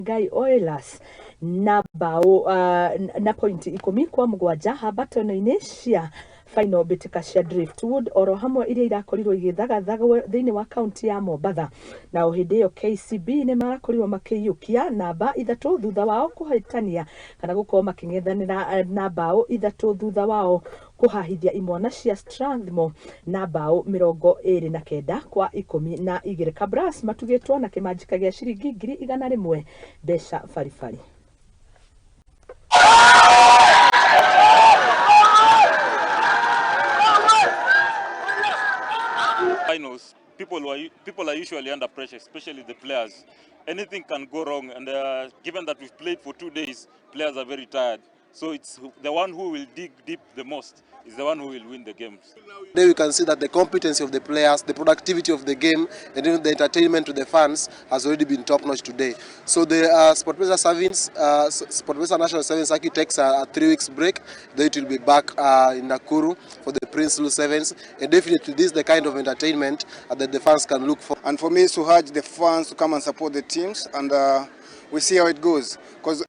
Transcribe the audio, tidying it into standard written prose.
Menengai Oilers na bao na pointi 17 hambatano-inĩ cia final mbĩtĩka cia Driftwood oro hamwe iria irakorirwo igĩthagathagwo thĩinĩ wa kaunti ya Mombatha. Na o hĩndĩ ĩyo KCB nĩ marakorirwo makĩiyũkia namba 3 thutha wao kũhĩtania kana gũkorwo makĩng'ethanĩra na bao 3 thutha wao kũhahithia imwana cia Strathmore na bao 29-12. Kabras matugĩtwo na kĩmanjĩka gĩa ciringi 100,000 mbeca baribari. Finals, people are usually under pressure, especially the players. Anything can go wrong, and given that we've played for 2 days, players are very tired. So it's the one who will dig deep the most is the one who will win the games. Today we can see that the competency of the players, the productivity of the game, and even the entertainment to the fans has already been top-notch today. So the SportPesa National Sevens Circuit takes a 3 weeks break. Then it will be back in Nakuru for the Prinsloo Sevens. And definitely this is the kind of entertainment that the fans can look for. And for me, to urge the fans to come and support the teams, and we see how it goes. Because